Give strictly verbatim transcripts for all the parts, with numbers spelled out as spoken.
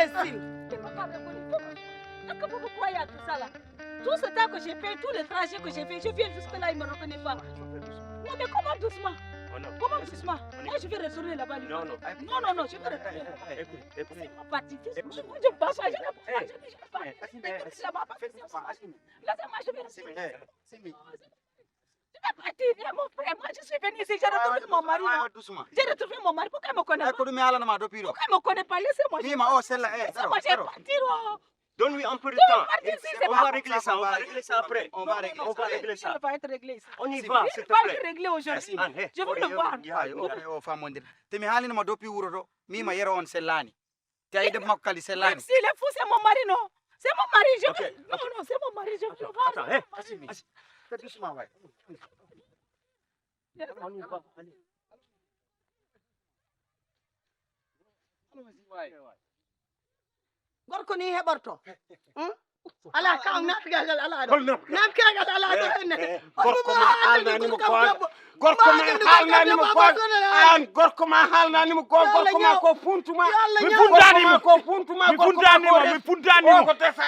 Imbécile. Tu me parles de quoi? Pourquoi il y a tout ça là? Tout ce temps que j'ai fait, tout le trajet que j'ai fait, je viens jusque là, il me reconnaît pas. Non, mais comment doucement? Comment doucement? Moi, je vais retourner là-bas. Non, non, non, je vais retourner là-bas. Écoute, écoute. C'est ma partie. Moi, je ne pars pas, je ne pars pas, je ne pars pas. Laissez-moi, je vais retourner. Laissez-moi, je vais retourner. Je vais partir, il y a mon frère. Moi, je suis venue ici, j'ai retrouvé mon mari, non? Doucement. J'ai retrouvé mon mari. Pourquoi il me connaît pas? Ko ɗum mi haalanma ɗo piiɗo. Pourquoi il me connaît pas? Laissez-moi. Mima o sella, eh. Laissez-moi, je vais partir, oh. Donne-lui un peu de temps. On va régler ça, on va régler ça après. On va régler ça. On va régler ça. Ça va être réglé ici. On y va, s'il te plaît. Il va être réglé aujourd'hui. Je veux le voir. Te mi haalinma ɗo piiɗo wuro ɗo. Mima yero on sellaani. Te a yiɗi makko kadi, c'est là. Si le fou, c'est mon mari, non? C'est mon mari, je veux. Non, non, c'est mon mari, je veux voir. Attends, hé, assis, assis. Fais doucement, ouais. Gorko ni heɓorto. Hmm? Ala ka, naatgaagal ala ɗo. Naatgaagal ala ɗo henne. Gorko ma haalnanimo ko an. Gorko ma haalnanimo ko an. An gorko ma haalnanimo ko, gorko ma ko funtuma. Mi fundanimo. Ko funtuma. Mi fundanimo. Mi fundanimo. Ko tesa.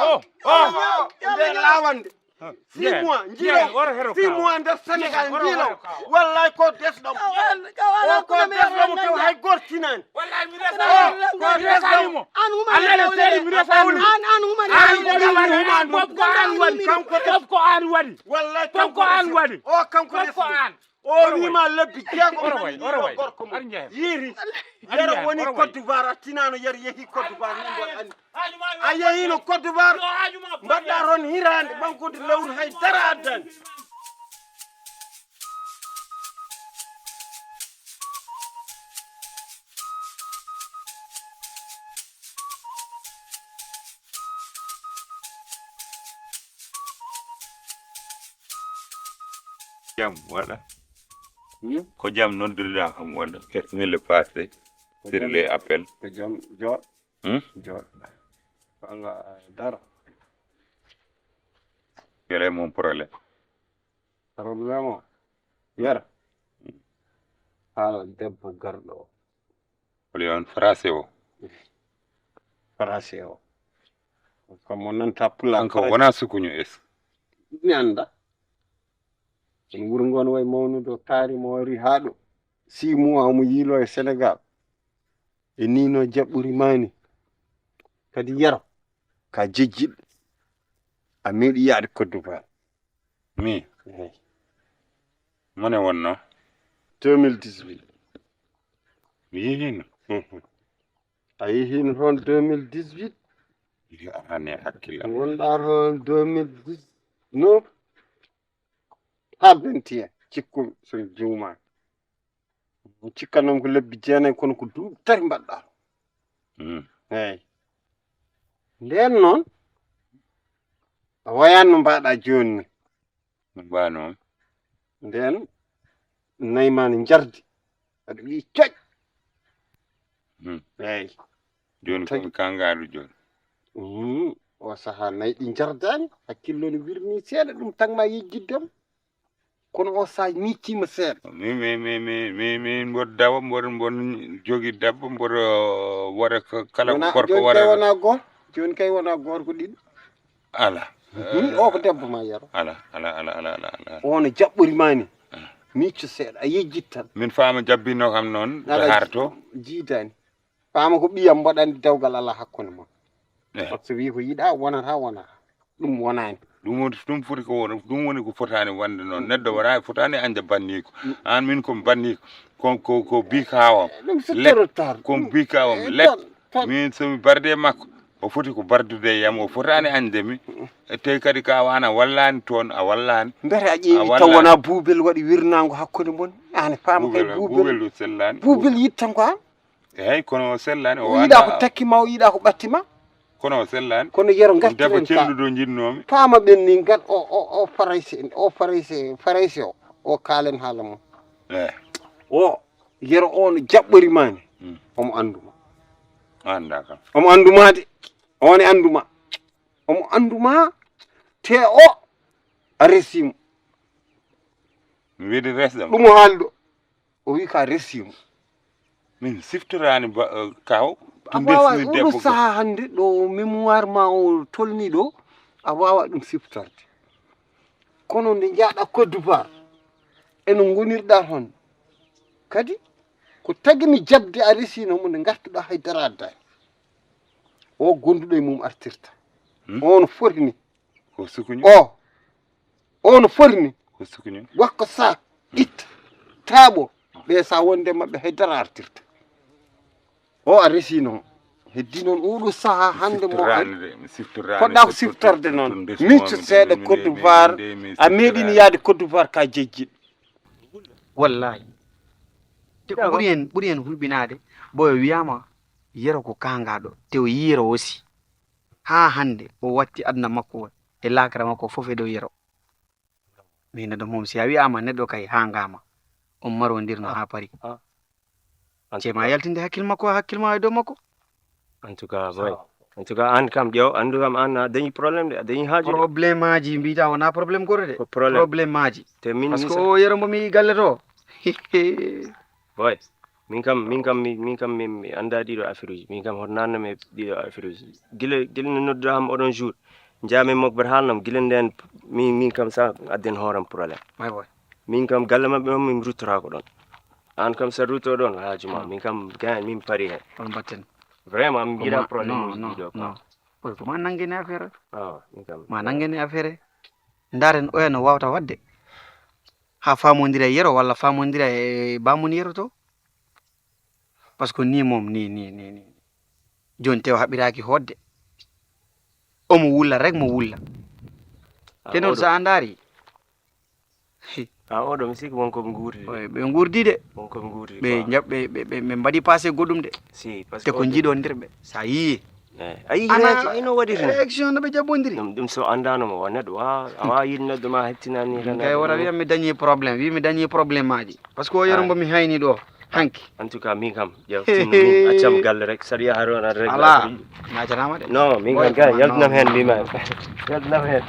Oh, oh. Nde lawande. Six mois, njilo. Six mois nder Sénégal, njilo. Wallahi ko desɗo mo. O ko desɗo mo taw hay gortinani. Wallahi mi resani mo. Ko desɗo mo. An huma. An, an huma. An huma. An huma. Ko an waɗi. Kanko ko an waɗi. Wallahi kanko ko an waɗi. O kanko ko an. O wiima lebbi jeego. Oro way, oro way. Gorko mo. Yiiri. Yero woni Côte d'Ivoire, a tinano yero yehi Côte d'Ivoire, min mboɗo andi. A yehino Côte d'Ivoire, mbaɗɗa toon hiraande ɓanngude lewru, hay dara addani. Jam waɗa. Hmm? Ko jam noddirɗa kam waɗa. Qu'est-ce qui s'est passé sur les appels? Ko jam, jooɗ. Hmm? Jooɗ. Walla dara. Quel est mon problème? Problème o? Yero. Haala debbo garɗo o. Woni on français o? Français o. Comme mo nanta pulaar. Kanko français. Wona sukuño es. Mi annda. Kono wuro ngo no wayi mawnude, o taari mo, o ari haa ɗo. Six mois omo yiilo e Sénégal. E ni no jaɓɓori mani. Kadi Yero, ka jejjiɗɗo. A meeɗi yaade Côte d'Ivoire. Mi? Eyi. Mone wonno? Deux mille dix-huit. Mi yehino. Mhm. A yehino toon deux mille dix-huit? Yo arane hakkillam. Wonɗa toon deux mille dix-neuf? Haa vingt et un, cikkumi, so mi juumaani. Mi cikkanno ko lebbi jeenayi, kono ko duuɓi tati mbaɗɗa. Mm. Eyi. Ndeen noon, a wayaani no mbaɗa jooni ni. No mbaɗa noon? Ndeen, nayi ma ne njardi. Aɗa wiyi coƴ. Mm. Eyi. Jooni ko mi kanngaaɗo jooni. Mm, o sahaa nayi ɗi njardaani, hakkillo ne wirnii seeɗa, ɗum tan ma yejjidde mo. Kono o sahaa miccii mo seeɗa. Min, min, min, min, min, min mboɗo dawa, mboɗo, mboɗo jogii debbo, mboɗo waɗa ko kala ko gorko waɗata. Wonaa, jooni kay wonaa gooto, jooni kay wonaa gooto, ko ɗiɗo. Alaa. Hmm, o ko debbo ma Yero. Alaa, alaa, alaa, alaa, alaa, alaa. O no jaɓɓori ma ni. Alaa. Micco seeɗa, a yejjit tan. Min faama jabbinoo kam noon, to harto. Jiidaani. Faama ko ɓiyam, mboɗo anndi dewgal alaa hakkunde mon. Eh. Par ce que wii ko yiɗaa, wonata, wonata. Ɗum wonaani. Ɗum woni, ɗum foti ko wona, ɗum woni ko fotaani wonde noon. Neɗɗo wona, fotaani añde banniiko. Mm. Aan min ko mi banniiko. Ko, ko, ko bikaawo am. Ɗum c'est trop tard. Ko mi bikaawo am. Eh, let. Tan, tan. Min so mi barde e makko, o foti ko bardude e yam, o fotaani añde mi. Mm. E tawi kadi ka wana wallaani toon, a wallaani. Mbete a ƴeewi taw wona buubel waɗi wirnaango hakkunde mon? Aan faama kay buubel. Buubel, buubel sellaani. Buubel yittan ko aan? Eey, kono o sellaani, o yiɗaa ko takki ma, o yiɗaa ko ɓatti ma. Kono o sellaani. Kono Yero, ngartiren ka. Debbo celluɗo njiɗnoomi. Paama ɓen ni ngat o, o, o Farayse, o Farayse, Farayse o, o kaalen haala mum. Eey. O Yero o no jaɓɓori ma ni. Mm. Omo anndu ma. O anndaa kam. Omo anndu ma de. O ne anndu ma. Omo anndu ma. Te o a resi mo. Mi weɗi resde mo. Ɗum o haali ɗo. O wi ka resi mo. Min siftoraani ba, eh, kaw. A waawaa, oɗo sahaa hannde ɗo mémoire ma o tolni ɗo, a waawaa ɗum siftorde. Kono nde njahɗa Côte d'Ivoire, eno ngonirɗa toon, kadi ko tagi mi jaɓde a resino mo, nde ngartuɗa hay dara addaani. O gonduɗo e mum artirta. Hmm? On foti ni. Ko sukuñu. O, on foti ni. Ko sukuñu. Wakko sa itta, taaɓo, ɓe sa wonde maɓɓe hay dara artirta. O a resino. Heddi noon oɗo sahaa hannde mo ari. Poɗɗa ko siftorde noon. Min seeɗa Côte d'Ivoire, a meeɗini yaade Côte d'Ivoire ka jejjiɗ. Wallahi. Te ko ɓuri en, ɓuri en hulɓinaade, ɓooyo wiyaama Yero ko kaangaaɗo, te o yii Yero aussi. Haa hannde o watti aduna makko o e laakara makko fof e dow Yero. Mi neɗɗo mum, si a wiyaama neɗɗo kay haangaama, on marondirno haa pari. Cee ma yaltinde hakkil makko, hakkil ma e dow makko. En tout cas, boy. En tout cas, aan kam ƴeew, anndu kam aan a dañi problème de, a dañi haaju de. Problème aji mbiyta wonaa problème goto de. Ko problème. Problème aji. Te min parce que o Yero mbo mi yii galle to. Boy, min kam, min kam, mi, min kam, mi, mi anndaa ɗiɗo affaire uji. Min kam, hoto naanna mi ɗiɗo affaire uji. Gila, gila no nodduɗaa kam oɗon jour, njaami mokbere haalnam, gila ndeen, min, min kam, sa adden hooram problème. May boy. Min kam, galle maɓɓe on, min ruttoraako ɗon. Aan kam, sa rutto ɗon, haaju ma. Min kam, gayan, min pari heen. On mbatten. Vraiment, mi yiɗaa problème uji ɗiɗo, quoi. Oy, ko ma nanngene affaire. Ah, min kam. Ma nanngene affaire. Ndaaren oya no waawta waɗde. Haa faamondira e Yero walla faamondira e baamun Yero to. Parce que nii moom, nii, nii, nii, nii. Jooni te o haɓiraaki hootde. Omo wulla rek mo wulla. Te noon so a ndaari. A oɗo mi sikki wonko ɓe nguurdi de. Oy, ɓe nguurdi de. Wonko ɓe nguurdi. Ɓe jaɓ-, ɓe, ɓe, ɓe, ɓe mbaɗi passé goɗɗum de. Si, parce que ko njiɗondirɓe. Sa yii. Eh, a yii ana ino waɗiri ni. Élection no ɓe jaɓondiri. Ɗum, ɗum so anndaano mo, o neɗɗo wa-, a waawi yiɗ neɗɗo ma hettinani tan. Kay wota wiya mi dañi problème, wi mi dañi problème aji. Parce que o Yero mbo mi hayni ɗo, hanki. En tout cas, min kam, ƴeew, tinno min, accam galle rek, saɗa yaha toon, aɗa rek. Alaa, mi accataa ma de. Non, min kam, gay, yaltinam heen, mbiymi. Yaltinam heen.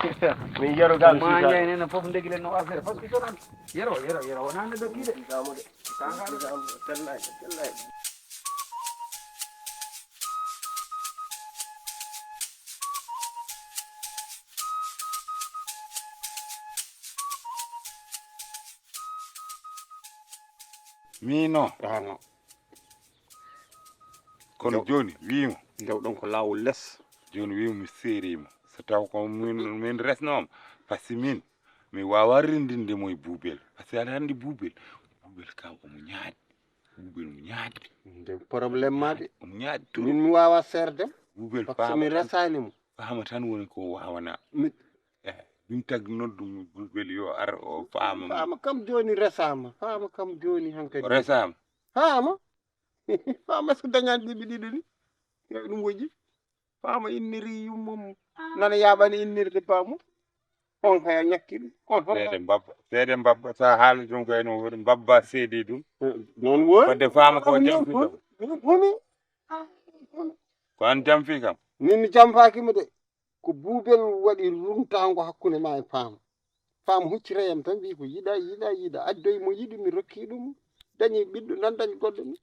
Min Yero kam, ma jey nene fof ndegilen no affaire, parce que so tan, Yero, Yero, Yero, wonaa neɗɗo kii de. Kaŋŋa de. Tellay, tellay. Miino. Ano. Kono jooni, wiimo. Ndewɗon ko laawol les. Jooni, wiimo mi seeriima. So taw ko min, min resnooma, par ce que min, mi waawaa renndinde mo e Buubel. Par ce que aɗa anndi Buubel, Buubel kam omo ñaaɗi. Buubel omo ñaaɗi. Nde problème ma de. Omo ñaaɗi trop. Min mi waawaa seerde. Buubel faama tan. Par ce que mi resaani mo. Faama tan woni ko waawanaa. Mi Eh, ɗum tagi noddumi Buubel yo ar o faama. Faama kam jooni resaama. Faama kam jooni hankadi. O resaama? Faama. Faama so dañaani ɓiɓɓe ɗiɗo ni. Yo ɗum woƴƴi. Faama inniri yummum. Nana yaaɓani innirde baamu. On haya ñakki ɗum. On hoto. Seede mbabba. Seede mbabba. Sa haali ɗum kay no woodi mbabba seedi ɗum. Eh, noon woodi. Fodde faama ko jam fito. Humi. Ko an jam fi kam. Min mi jamfaaki mo de. Ko Buubel waɗi runtaango hakkunde ma e Faama. Faama huccita yam tan, wi'i ko yiɗa, yiɗa, yiɗa. Addoyi mo yiɗi, mi rokki ɗum. Dañi ɓiɗɗo, nan dañi goɗɗo ni.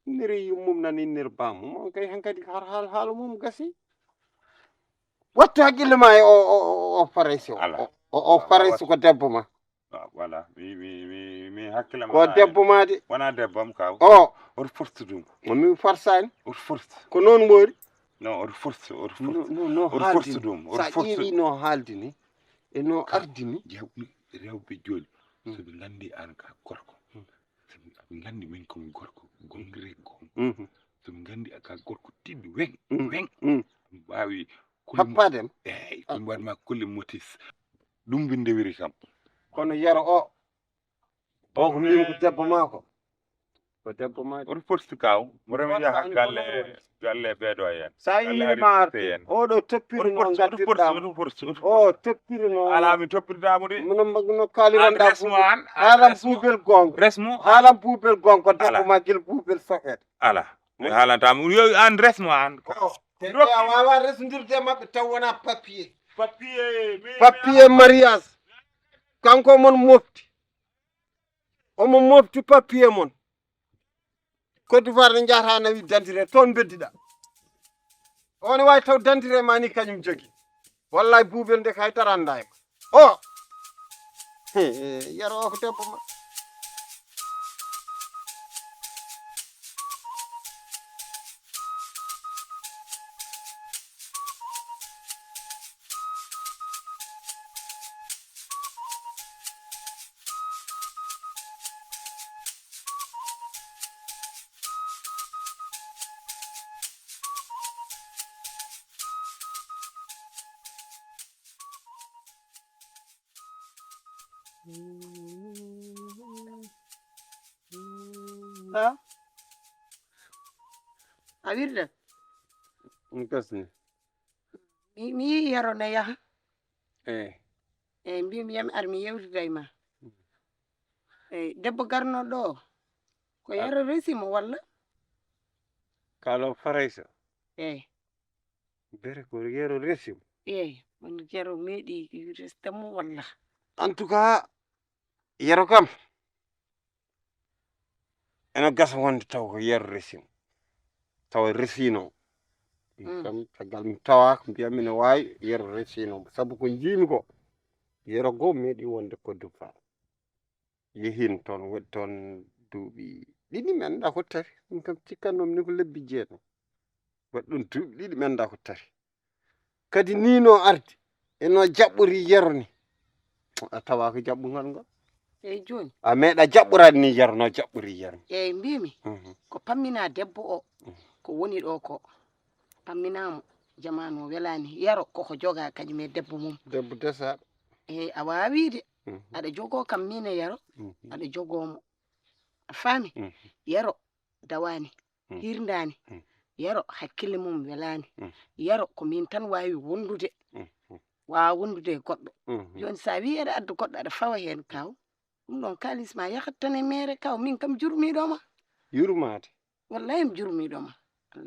Inniri yummum, nan innir baamum. On kay hankadi har haal haala mum gasi. Wattu hakkille ma e o, o, o, o Farayse o. Ala. O, o, o Farayse ko debbo ma. Ah, voilà. Mi, mi, mi, mi hakkille ma. Ko debbo ma de. Wona debbo am ka. O. Oto force ɗum. O mi forsaani. Oto force. Ko noon moori. Non, oto force, oto force. No, no, no. Oto force ɗum. Oto force. Sa ƴeewi no haaldi ni, e no ardi ni. Jawmi rewɓe jooni. Mm. So ɓe nganndi aan ka gorko. Mm. So ɓe nganndi min ko mi gorko, gonngiree goonga. Mhm. So ɓe nganndi a ka gorko tiɗɗo weŋ, mm, weŋ. Mm. Ɗum waawi happaade am. Eey, ɗum waɗ ma kulle motis. Ɗum mbi ndewiri kam. Kono Yero o, o ko mbimi ko debbo ma ko. Ko debbo ma. Oto force kaw. Mo remi yaha galle, galle ɓeeɗo en. Sa yii ma arde, oɗo toppiri no ngaddirɗa mo. O toppiri no. Ala mi toppirɗa mo de. Mino, no kaliranɗa. Resmo an. Haala Buubel goonga. Resmo. Haala Buubel goonga, ko debbo ma gila Buubel sokeede. Ala. Mi haalanta mo. Yo an resmo an. O, te a waawaa resondirde e maɓɓe taw wonaa papier. Papier, mi papier mariage. Kanko mon mofti. Omo mofti papier mon. Côte d'Ivoire ne njahata nawi dentité toon beddiɗa. O ne waawi taw dentité ma ni kañum jogi. Wallahi buubel nde kay taranda e ma. O! He, he, Yero o ko debbo ma. Ha? A wirda? Ɗum gasni. Mi, mi yii Yero ne yaha. Eyi. Eyi, mbimi yami ar mi yewtida e ma. Eyi, debbo garno ɗo. Ko Yero resi mo walla? Kaalo Faraysa. Eyi. Bere ko Yero resi mo. Eyi, won Yero meeɗi resde mo walla? En tout cas, Yero kam. Ene gasa wonde taw ko Yero resi mo. Tawa resino. Mm. Kam caggal mi tawa ko mbiyam ene waawi Yero resino mo. Sabu ko njiimi ko Yero goo meeɗi wonde Côte d'Ivoire. Yehin toon, waɗi toon duuɓi ɗiɗi, mi anndaa ko tari. Min kam cikkannomi ni ko lebbi jeetati. Waɗi ɗum duuɓi ɗiɗi, mi anndaa ko tari. Kadi ni no ardi, e no jaɓɓori Yero ni. A tawa ko jaɓɓungal ngol. Eyi, jooni. A meeɗa jaɓɓoraade ni Yero, no jaɓɓori Yero ni. Eyi, mbimi, mhm, ko pammina debbo o, mhm, ko woni ɗo ko. Pamminaa mo, jamaanu o welaani. Yero koko joga kañum e debbo mum. Debbo desaaɗo. Eyi, a waawi de. Mhm. Aɗa jogoo kam miin e Yero, mhm, aɗa jogoo mo. A faami? Mhm. Yero dawaani, mm, hirndaani. Mm. Yero hakkille mum welaani. Mm. Yero ko miin tan waawi wondude. Mm, mm. Waawa wondude e goɗɗo. Mm, mm. Jooni so a wii aɗa adda goɗɗo, aɗa fawa heen, kaw. Ɗum ɗoon kaalis ma yahat tan e meere, kaw. Min kam jurmiiɗo ma. Yurmaade. Wallahi mi jurmiiɗo ma.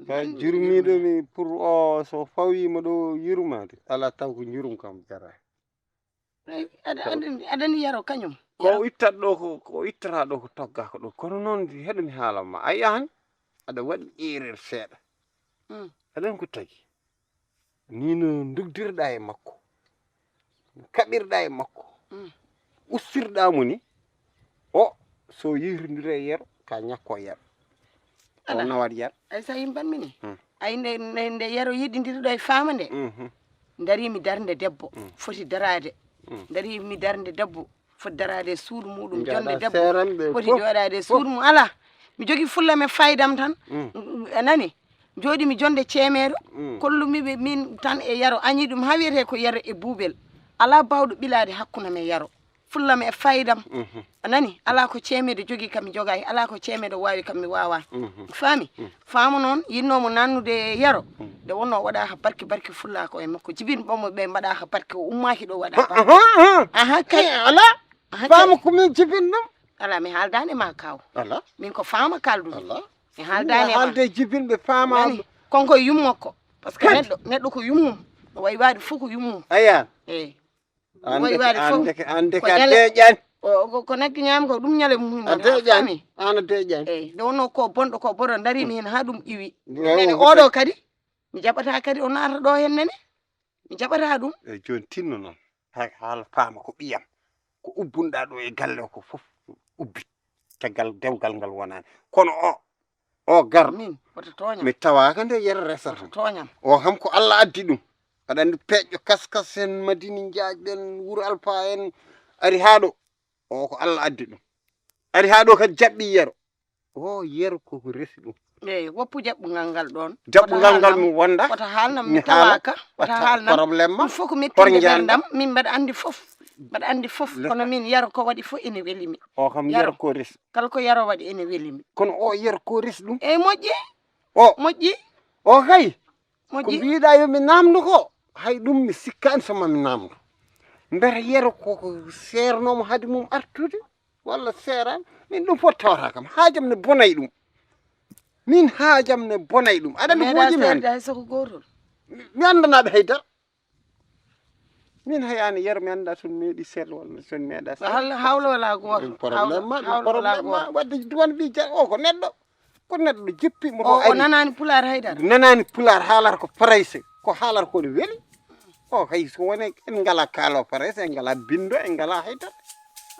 Ka jurmiiɗo mi pour o so fawiima ɗo yurmaade. Alaa taw ko jurum kam jara. Eyi, aɗa, aɗa, aɗa ni Yero kañum. Ko Yero. O ittat ɗo ko, ko o ittata ɗo ko togga ko ɗo. Kono noon heɗo mi haala ma. A yahan, aɗa waɗi erreur seeɗa. Mm. Aɗa ko tagi. Ni no ndugdirɗa e makko. Kaɓirɗa e makko. Mm. Ustirɗa mo ni. O, so yihrindire e Yero, ka ñakko Yero. Ala. O nawat Yero. Ay sa yimban mini. Hmm. Ay nde, nde, nde Yero yiɗindiri ɗo e faama nde. Mhm. Darimi darnde debbo. Hmm. Foti daraade. Hmm. Darimi darnde debbo. Foti daraade e suudu muɗum, jonde debbo. Foti jooɗaade e suudu mum. Ala. Mi jogi fulla me faydam tan. Hmm. A nani? Jooɗi mi jonde ceemeeɗo. Hmm. Kollumi ɓe min tan e Yero. Añi ɗum ha wiyete ko Yero e buubel. Ala bawɗo ɓilaade hakkunde me Yero. Fulla mi e faydam. Mhm. A nani? Alaa ko ceemeeɗo jogii kam mi jogaay, alaa ko ceemeeɗo waawi kam mi waawaa. Mhm. Faami? Mhm. Faama noon, yinnoomo naannude e Yero, mhm, nde wonnoo waɗaa ha barki, barki fullaa ko e makko. Jibin ɓammo ɓe mbaɗaa ha barki, o ummaaki ɗo waɗaa barki. Aha, aha. Aha, kay. Eh, alaa. Aha, kay. Faama ko min jibin ɗum? Alaa, mi haaldaani ma kaaw. Alaa. Min ko faama kaaldumi. Alaa. Mi haaldaani e ma. Haalde jibinɓe faama. Nani? Konko yummo ko. Parce que neɗɗo, neɗɗo ko yummum. O wayi waade fof ko yummum. Aya. Eh. An de, an de, an de ka deƴƴani. O, o, ko nagge ñaami ko ɗum ñale mum. A deƴƴani. An a deƴƴani. Eyi, nde wonno ko bonɗo ko boɗo darimi hen ha ɗum iwi. Nene oɗo kadi mi jaɓata kadi o naata ɗo hen nene. Mi jaɓata ɗum. Eyi, joni tinno noon. Hay haala faama ko ɓiyam. Ko ubbunɗa ɗo e galle o ko fof ubbi. Caggal dewgal ngal wonani. Kono o, o gar. Min, woto tooñam. Mi tawaaka nde Yero resata. Woto tooñam. O kam ko Allah addi ɗum. Aɗa anndi peƴƴo Kaskas en, Madini Njaaj ɓen, Wuro Alfa en, ari haa ɗo. O ko Allah addi ɗum. Ari haa ɗo kadi jaɓɓi Yero. O Yero koko resi ɗum. Eyi, woppu jaɓɓungal ngal ɗoon. Jaɓɓungal ngal mi wonda. Wota haalnam mi tawaaka. Wota haalnam. Problème ma. Ɗum fof ko mettinde ɓerdam. Min mbaɗa anndi fof. Mbaɗa anndi fof. Kono min Yero ko waɗi fof ene weli mi. O kam Yero ko resi. Kala ko Yero waɗi ene weli mi. Kono o Yero ko resi ɗum. Eyi, moƴƴi. O. Moƴƴi. O kay. Ko moƴƴi. Mbiɗa yo mi namdo ko. Hay ɗum mi sikkaani so ma mi namdo. Mbete Yero koko seernoomo hade mum artude. Walla seeraan. Min ɗum fof tawata kam. Haajam ne bonay ɗum. Min haajam ne bonay ɗum. Aɗa anndi ko moƴƴi mi hannde. Hay soko gootol. Mi, mi anndanaaɓe hay dara. Min hay an Yero mi annda so mi meeɗi seeɗa walla so mi meeɗa seeɗa. Hal-, hawla wala gooto. Ɗum problème ma, ɗum problème ma. Wadde duwan ɓi ja-, o ko neɗɗo. Ko neɗɗo jippi mo o o ari. Nanaani pulaar haydara. Nanaani pulaar, haalata ko farayse. Ko haalata ko ne weli. O hay so woni en ngala kaalo farayse, en ngala bindo, en ngala haydara.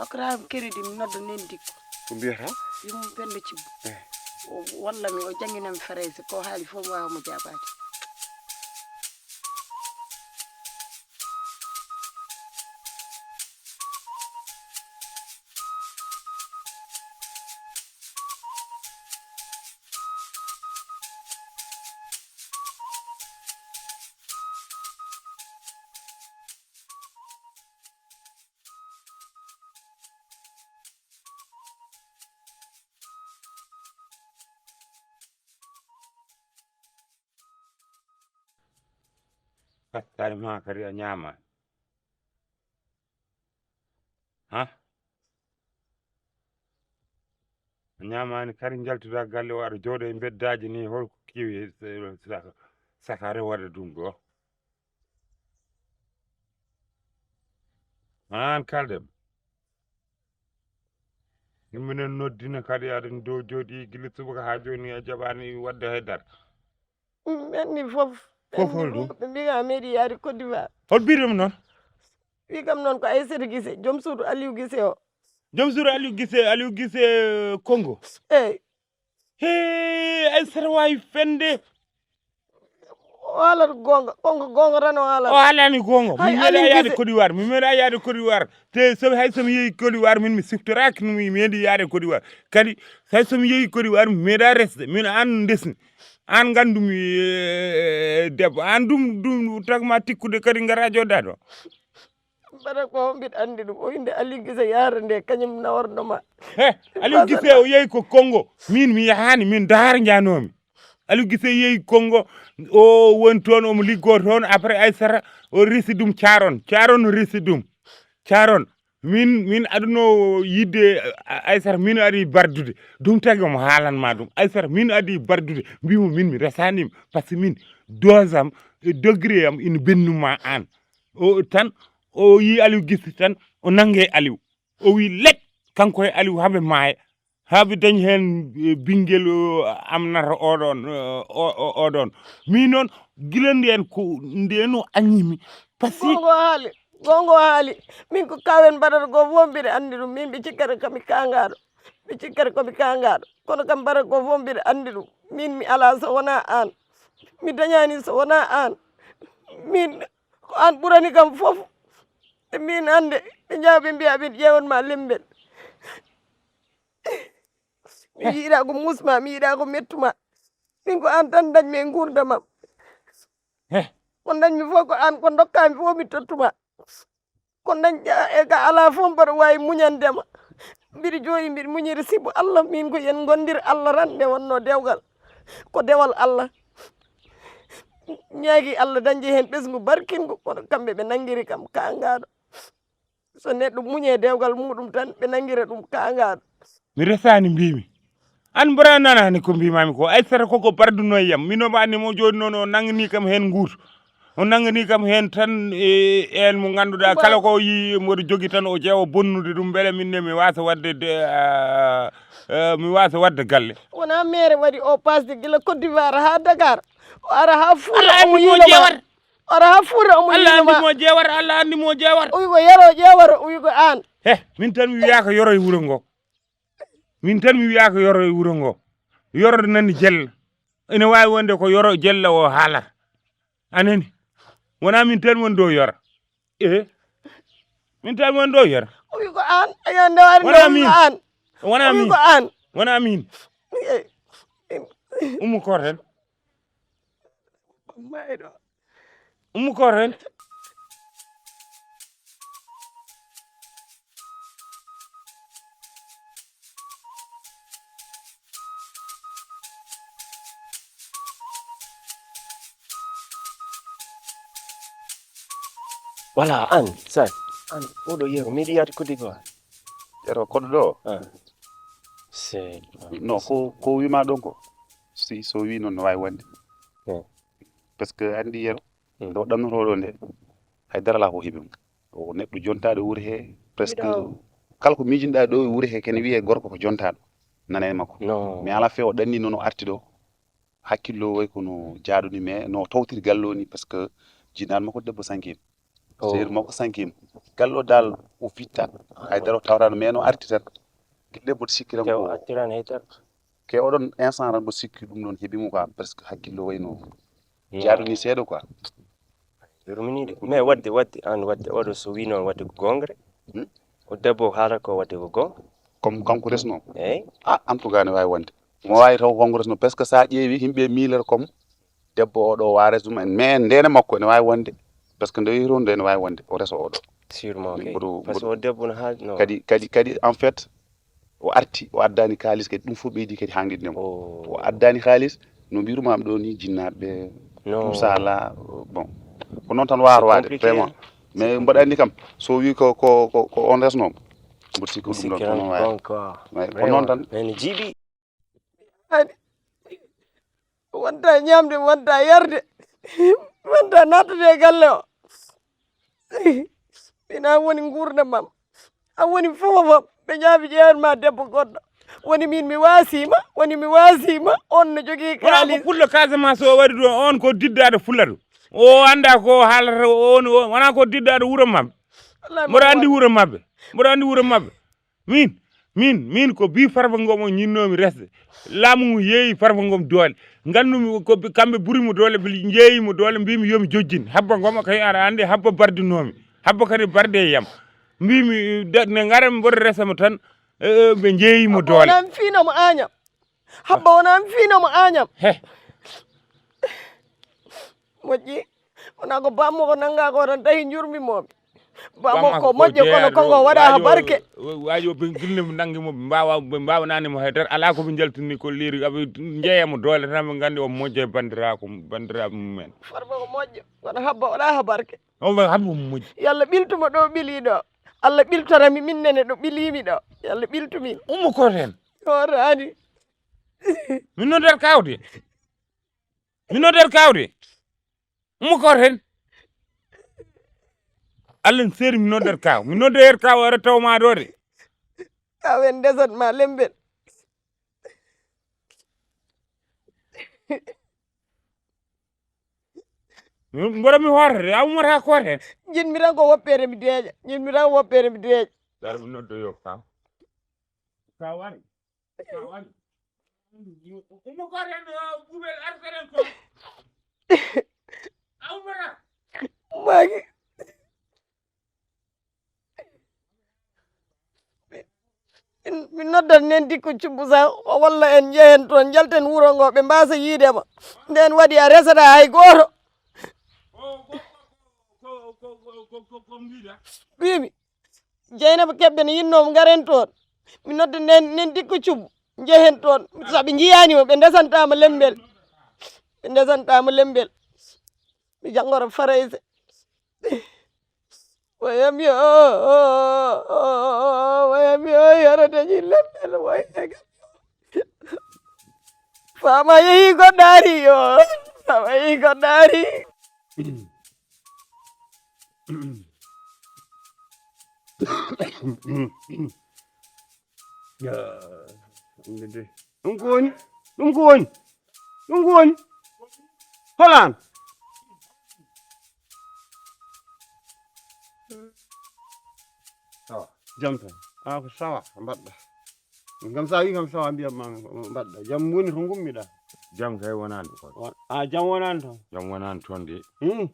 Okra kéridi mi nodda nen dikko. Ko mbiyata? Yum pelle cibbo. Eh. Walla mi o jangina mi farayse, ko haali fof mi waawa mo jaabaade. Kattaani ma kadi a ñaamaani. Ha? A ñaamaani kadi njaltuɗaa galle o aɗa jooɗo e mbeddaaji ni holko kewi saka, saka rewata ɗum ɗo? Aan kalɗem. Minen noddina kadi aɗa dow jooɗi gila subaka haa jooni a jaɓaani waɗde hay dara. Min anndi fof. Fof hol ɗum? Ɓe mbi a meeɗi yaade Côte d'Ivoire. Hol mbiɗum noon? Wi kam noon ko Aissata Guissé, joom suudu Aliou Guissé o. Joom suudu Aliou Guissé, Aliou Guissé Congo. Eyi. He, Aissata waawi fende. O haalata goonga, goonga, goonga tan o haalata. O haalani goonga. Hay mi meeɗa yaade Côte d'Ivoire, mi meeɗa yaade Côte d'Ivoire. Te so hay so mi yehi Côte d'Ivoire min mi siftoraaki no mi meeɗi yaade Côte d'Ivoire. Kadi hay so mi yehi Côte d'Ivoire mi meeɗa resde, min aan ndesni. Aan nganndumi, eh, debbo, aan ɗum, ɗum tagma tikkude kadi ngara jooɗa ɗo. Mbaɗa ko mbiɗa anndi ɗum. O innde Aliou Guissé yahata nde, kañum naworno ma. He, Aliou Guissé o yehi ko Congo. Min mi yahaani, min Daara njanoomi. Aliou Guissé yehi Congo, o woni toon, omo liggoo toon. Après Aissata, o resi ɗum Caron. Caron resi ɗum. Caron. Min, min adunoo yiɗde, a-, Aissata, min ari bardude. Ɗum tagi omo haalan ma ɗum. Aissata, min adi bardude. Mbimo min mi resaanima. Par ce que min, dose am, e degré am, ina bennuma aan. O tan, o yi Aliou Guissé tan, o nannge Aliou. O wi let, kanko e Aliou haa ɓe maaya. Haa ɓe dañi heen, eh, ɓinngel, o, amnata oɗon, eh, o, o, oɗon. Min noon, gila ndeen ko, ndeen o añimi. Par ce que goonga o haali, goonga o haali. Min ko kaawen mbaɗata ko fof mbiɗa anndi ɗum. Min ɓe cikkata ko mi kaangaaɗo. Ɓe cikkata ko mi kaangaaɗo. Kono kam mbaɗata ko fof mbiɗa anndi ɗum. Min mi alaa so wonaa aan. Mi dañaani so wonaa aan. Min ko aan ɓurani kam fof. E min hannde ɓe njaha ɓe mbiya ɓe ƴeewan ma lembel. Mi yiɗaa ko musma, mi yiɗaa ko mettuma. Min ko aan tan dañmi e nguurndam am. Heh. Ko dañmi fof ko aan, ko ndokkaami fof mi tottuma. Ko dañ e ka alaa fof mbaɗa waawi muñande ma. Mbiɗa jooɗi mbiɗa muñiri sibu Allah, min ko yen ngondir Allah tan nde wonno dewgal. Ko dewal Allah. Ñaagi Allah dañde heen ɓesngu barkingu, kono kamɓe ɓe nanngiri kam kaangaaɗo. So neɗɗo muñe dewgal muɗum tan, ɓe nanngira ɗum kaangaaɗo. Mi resaani mbimi. Aan mbora nanaani ko mbimami ko. Aissata koko barduno e yam. Mino mba anndi mo jooni noon o nanngini kam heen nguuto. O nanngini kam heen tan e, en mo ngannduɗaa kala ko yi mboɗo jogi tan o ƴeewa bonnude ɗum mbele min ne mi waasa waɗde de, ah, eh, mi waasa waɗde galle. Wona mere waɗi o pasde gila Côte d'Ivoire haa Dakar. O ara haa Fuuta omo yiiloma. Ara haa Fuuta omo Allah anndi mo jeewata, Allah anndi mo jeewata. O wi ko Yero ƴeewata, o wi ko aan. He, min tan mi wiyaaka Yero e wuro ngo. Min tan mi wiyaaka Yero e wuro ngo. Yero nani jella. Ina waawi wonde ko Yero jella o haalata. A nani? Wonaa min tan woni ɗo Yero. Ehe. Min tan woni ɗo Yero. O wi ko aan. Ayo, nde wari nde o wi ko aan. Wonaa min. O wi ko aan. Wonaa min. Eh, eh. Ummu Koor heen. Mayɗo. Ummu Koor heen. Voilà, aan, Sadio, aan, oɗo Yero, meeɗi yaade Côte d'Ivoire? Yero koɗo ɗo? Ah. C'est... Non, ko, ko wima ɗon ko, si, so wi noon no wawi wonde. Hmm. Parce que anndi Yero, hmm, ɗo ɗannotoɗo nde, hay dara alaa ko heɓi mo. O neɗɗo jontaɗo wuuri he, presque kala ko miijinɗa ɗo e wuuri he, kene wiye gorko ko jontaɗo. nanani makko. No. Mais ala fe o ɗanni noon o arti ɗo, hakkillo way kono jaaɗuni, mais no tawtiri galle o ni, parce que jinnaɗo makko debbo sankima. Oh. Seydi makko sankima. Galle o dal o fitta, haydara o tawrano, mais no arti tan. Debbo sikki tan Te o ko artirani hay tan. ke oɗon instant tan mbo sikki ɗum ɗon heɓi mo quoi, parce que hakkillo wayno. Jaaɗuni seeɗa quoi. Yurminiiɗo. Mais wadde, wadde, aan wadde, oɗo so wii noon wadde ko goonga rek. Hmm? O debbo haala ko wadde ko goonga. Comme kanko resno. Eeyi. Ah, en tout cas ne waawi wonde. Mo waawi taw kanko resno, parce que so a ƴeewi yimɓe miilere comme debbo oɗo wares ɗum en, mais ndene makko ene waawi wonde. Parce que nde yehi toon nde ene waawi wonde, o reso oɗo. Sûrement kay. Mboɗo- Parce que o debbo no haali, non. Kadi, kadi, kadi en fait, o arti, o addani kaalis kadi, ɗum fof ɓeydi kadi haanɗitde mo. Oh. O addani kaalis, no mbiruma ɗo ni, jinnaaɓe, Non. tout ça là, bon. Ko noon tan waawata waade, Compliqué. Vraiment. Mais mboɗo anndi kam, so wi ko, ko, ko, ko on resno, mboɗo sikki ɗum ɗon, ko noon waawata. Quoi. Mais ko noon tan. Mais no jiiɓi. Ani wonta ñamde, wonta yarde, wonta nattude e galle o. Ina woni nguurndam am, a woni fof fof. Ɓe ñaawi ƴeewan ma debbo goɗɗo, woni min mi waasima, woni mi waasima. On no jogii Wona ko kaalis. Pullo Casamance o waɗi ɗo, on ko diddaɗo Pullo ɗo. O annda ko haalata, on, o, wona ko diddaɗo wuro maɓɓe. Wallahi Mboɗo anndi mo- wuro maɓɓe. Mboɗo anndi wuro maɓɓe. Min, min, min ko bi Farba Ngom o ñinnoomi resde. Laamu ngu yeeyi Farba Ngom doole. Nganndu-mi ko ɓe, kamɓe ɓuri mo doole, ɓe njeeyi mo doole, mbimi yo mi jojjin. Habba Ngom kay aɗa anndi, Habba bardinoomi. Habba kadi barde e yam. Mbimi, da-, ne ngara mboɗo resa mo tan, eh, eh, ɓe njeeyi mo doole. Wonaa mi fiino mo añam. Habba wonaa mi fiino mo añam. He. Moƴƴi. Wonaa ko bammo ko nannga ko tan tawi njurmi momi. Bammo ko moƴƴo kono kongo waɗa ha barke. Waajo ɓe gille mo nangi mo, ɓe mbawa, ɓe mbawanani mo haydara. Ala ko ɓe jaltini ko liiri, aɓe njeeya mo doole tan, ɓe nganndi o moƴƴo e bandiraako, bandiraɓe mumen. Farba ko moƴƴo kono Habba waɗa ha barke. O ɓe Habba mo moƴƴi. Yalla ɓiltuma ɗo ɓili ɗo. Allah ɓiltora mi min nene ɗo ɓilimi ɗo. Yalla ɓiltu min. Ummo ko ten. Horaani. Min noddata kawde. Min noddata kawde. Ummo ko ten. Allah n seeri, min noddata kaw. Min nodda yer kaw ara taw ma ɗo de. Kawen ndesat ma lembel. Mboɗo mi hoorata de, a ummata ko ten. Jinmi tan ko woppere mi deeƴa. Jinmi tan ko woppere mi deeƴa. Dar mi noddo yo kaw. Kaw ari. Kaw ari. Ummo ko ten, ɓuɓel arteren ko. A ummata. Magi. Min, min noddat nen dikko cubbu sa o walla en njehen toon, njalten wuro ngo, ɓe mbasa yiide ma. Nden waɗi a resata hay gooto. Wimi, Jeynaba Kebbe ne yinno mo ngaren toon. Mi nodda nen, nen dikko cubbu, njehen toon. Saɓe njiyaani mo, ɓe ndesantama lembel. Ɓe ndesantama lembel. Mi janngoro Farayse. Wayam yo, wayam yo, yoro dañi lembel, wayam. Fama yehi ko daari yo, fama yehi ko daari. Ɗum ko woni, ɗum ko woni, ɗum ko woni. Holaan? Sawa, jam tan. A ko sawa, mbaɗɗa. Min kam sa wi kam sawa, mbiyam ma mbaɗɗa. Jam woni to ngummiɗa. Jam kay wonaani ko. A jam wonaani toon. Jam wonaani toon de. Hmm.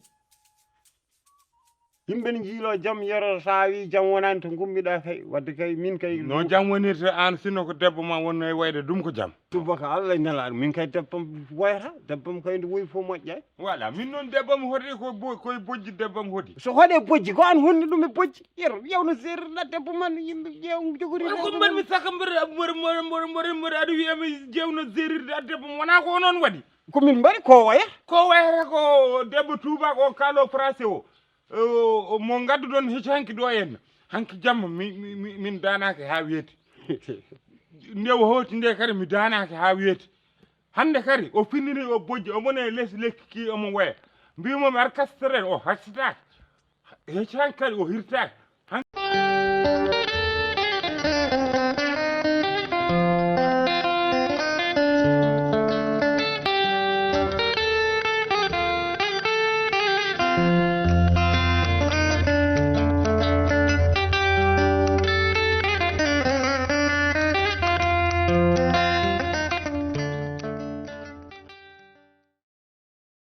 Yimɓe ne njiilo jam yero sa wi jam wonaani to ngummiɗa kay. Wadde kay min kay. No jam wonirta aan sinno ko debbo ma wonno e wayde ɗum ko jam. Subaka Allah e nelaaɗo min kay debbam woyata, debbam kay nde woyi fof moƴƴaani. Voilà, min noon debbo mi hoɗi ko bo- koye bojji debbo mi hoɗi. So hoɗe bojji ko an honni ɗum e bojji. Yero yewno seerirɗa debbo man yimɓe ƴeew jogori. Ko mbaɗmi saka mboɗo mboɗo mboɗo mboɗo mboɗo mboɗo aɗa wiyami jewno seerirde a debbo mi wona ko onon waɗi. Ko min mbaɗi ko waya. Ko wayata ko debbo tuuba ko kaalo français o. O- o- mo ngadduɗon hecci hanki ɗo henna. Hanki jamma mi- mi- mi- min danaki ha weeti. Nde o hoti nde kadi mi danaki ha weeti. Hannde kadi o finniri o bojji omo ne les lekki ki omo waya. Mbimomi ar kastere o haccitaki. Hecci hanki kadi o hirtaki.